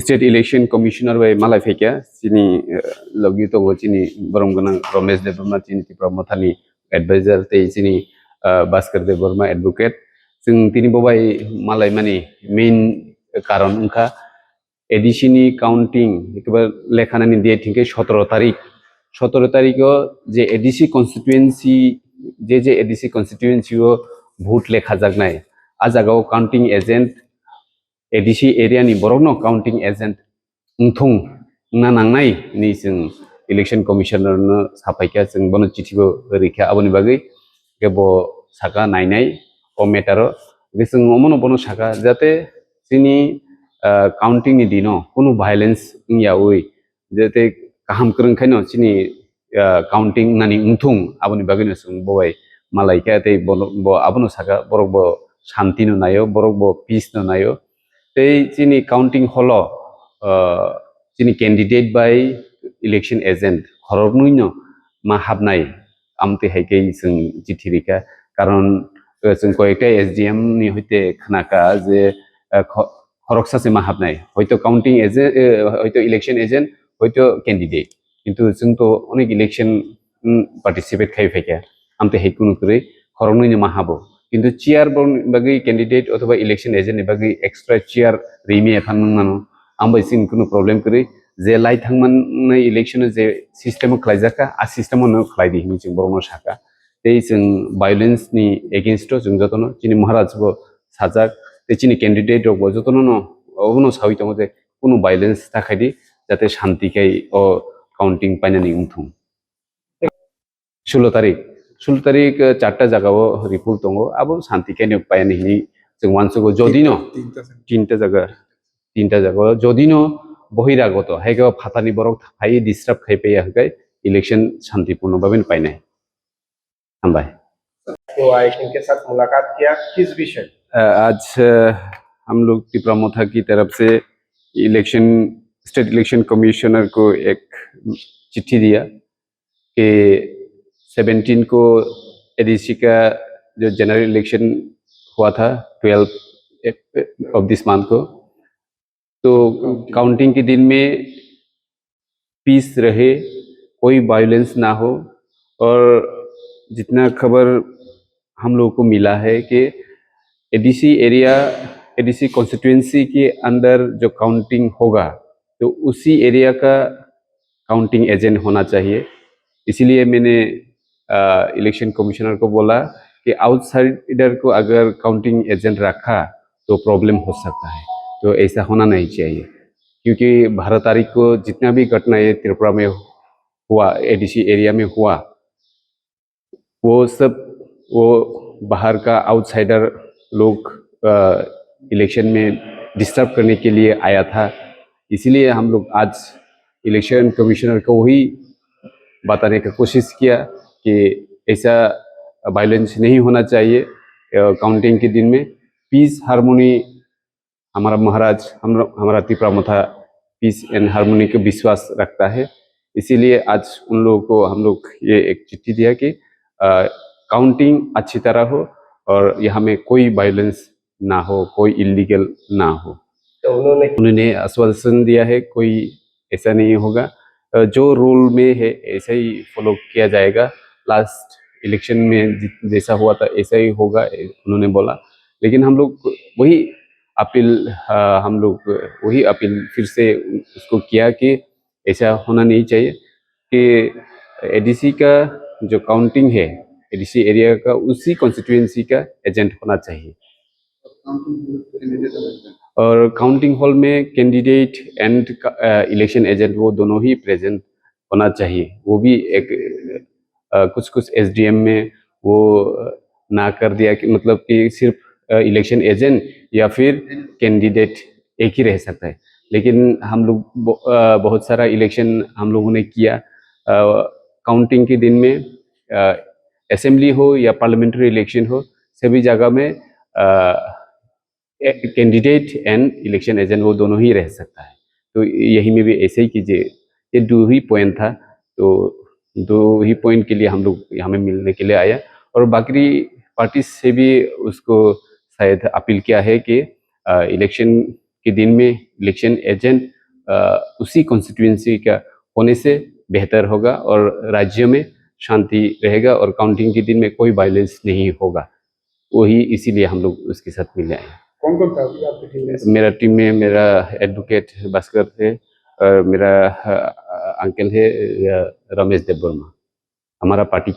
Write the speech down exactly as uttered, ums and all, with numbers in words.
State Election Commissioner bai malai phaikha, chini, eh, logi tongo chini borom gwnang Ramesh Debbarma, chini Tipra Mothani advisor, tei chini, eh, Bhaskar Debbarma advocate. Chwng tini bo bai malai mani main karon wngkha A D C ni counting, ekebar lekha nani date hinkhe sotoro tarik. Sotoro tarik o je A D C constituency, je je A D C constituency o vote lekha jaknai, a jaga o counting agent A D C area ni borok no counting agent wngthung wngna nangnai hinwi chwng election commissioner no saphaikha, chwng bono chithi bo rikha aboni bagwi, hwnkhe bo saka nainai o matter o, hwnkhe chwng omono bono saka jate chini, ah, counting ni dino kunu violence wngyawi jate kaham kwrwng khaino chini, ah, counting nani wngthung, aboni bagwino chwng bo bai malaikha, tei bono, bo abono saka, borok bo shanti no naio, borok bo peace no naio. Tei chini counting hall o, ah, chini candidate bai election agent khoroknwi no ma habnai, amtwi hai khe chwng chithi rikha. Karon, eh, chwng koyekta S D M ni hoite khnakha je, eh, kho-, khoroksa se ma habnai. Hoito counting agent, eh, hoito election agent, hoito candidate. Kintu chwng to onek election, mm, participate khai phaikha. Amtwi hai kunu kwrwi khoroknwi no ma habo. Kintu chair borok ni bagwi candidate othoba election agent ni bagwi extra chair rimi ephan nang mano. Ang bai chini kunu problem kwrwi. Je lai thangmani election o je system o khlaijakha, a system o no khlai di hinwi chwng borokno sakha. Tei chwng violence ni against o chwng jotono chini Maharaj bo sajak, tei chini candidate rok bo jotono no obono sawi tongo je kunu violence ta khai di, jate shanti khai o counting painani wngthung. Sulo tarik, sulo tarik, eh, charta jaga o report tongo, abo shanti khe no painani hinwi chwng uansugo. Jodi no tinta, tinta jaga, tinta jaga o jodi no bohiragoto, hai khe o phatani borok phai disturb khai paiya hwnkhe election shantipurno bhabe painai. Hambai. तो आए इनके साथ मुलाकात किया, किस विषय? अ, आज, अ, हम लोग तिपरा मोथा की तरफ से इलेक्शन, स्टेट इलेक्शन कमिश्नर को एक चिट्ठी दिया कि सेवनटीन को एडीसी का जो जनरल इलेक्शन हुआ था, ट्वेल्व ऑफ दिस मंथ को, तो काउंटिंग के दिन में पीस रहे, कोई वायलेंस ना हो। और जितना खबर हम लोगों को मिला है कि एडीसी एरिया, एडीसी कॉन्स्टिट्यूएंसी के अंदर जो काउंटिंग होगा, तो उसी एरिया का काउंटिंग एजेंट होना चाहिए। इसीलिए मैंने, अ, इलेक्शन कमिश्नर को बोला कि आउटसाइडर को अगर काउंटिंग एजेंट रखा, तो प्रॉब्लम हो सकता है। तो ऐसा होना नहीं चाहिए, क्योंकि बारह तारीख को जितना भी घटना ये त्रिपुरा में हुआ, एडीसी एरिया में हुआ, वो सब, वो बाहर का आउटसाइडर लोग, अ, इलेक्शन में डिस्टर्ब करने के लिए आया था। इसीलिए हम लोग आज इलेक्शन कमिश्नर को वही बताने का कोशिश किया कि ऐसा वायलेंस नहीं होना चाहिए, अ, काउंटिंग के दिन में पीस हारमोनी हमारा महाराज, हम, हमारा तिपरा मोथा पीस एंड हारमोनी को विश्वास रखता है, इसीलिए आज उन लोगों को हम लोग ये एक चिट्ठी दिया कि, अ, काउंटिंग अच्छी तरह हो और यहाँ में कोई वायलेंस ना हो, कोई इलीगल ना हो। तो उन्होंने उन्होंने आश्वासन दिया है, कोई ऐसा नहीं होगा। अ, जो रूल में है, ऐसा ही फॉलो किया जाएगा। लास्ट इलेक्शन में जि-, जैसा हुआ था, ऐसा ही होगा, ए-, उन्होंने बोला। लेकिन हम लोग वही अपील, अ, हम लोग वही अपील फिर से उसको किया कि ऐसा होना नहीं चाहिए कि एडीसी का जो काउंटिंग है, एडीसी एरिया का, उसी कॉन्स्टिट्यूएंसी का एजेंट होना चाहिए। और काउंटिंग हॉल में candidate and, a, election agent, वो दोनों ही प्रेजेंट होना चाहिए। वो भी एक, अ, कुछ कुछ एसडीएम में वो ना कर दिया कि, मतलब कि सिर्फ, अ, इलेक्शन एजेंट या फिर कैंडिडेट एक ही रह सकता है। लेकिन हम लोग ब-, अ, बहुत सारा इलेक्शन हम लोगों ने किया, अ, काउंटिंग के दिन में असेंबली हो या पार्लियामेंट्री इलेक्शन हो, सभी जगह में कैंडिडेट एंड इलेक्शन एजेंट वो दोनों ही रह सकता है। तो यही में भी ऐसे ही कीजिए। ये दो ही पॉइंट था, तो दो ही पॉइंट के लिए हम लोग यहाँ में मिलने के लिए आया। और बाकी पार्टी से भी उसको शायद अपील किया है कि इलेक्शन के दिन में इलेक्शन एजेंट उसी कॉन्स्टिट्यूएंसी का होने से बेहतर होगा और राज्य में शांति रहेगा और काउंटिंग के दिन में कोई वायलेंस नहीं होगा। वही इसीलिए हम लोग उसके साथ मिलने आए हैं। कौन कौन था अभी आपकी टीम में? मेरा टीम में मेरा एडवोकेट भास्कर है और मेरा अंकल है रमेश देववर्मा। हमारा पार्टी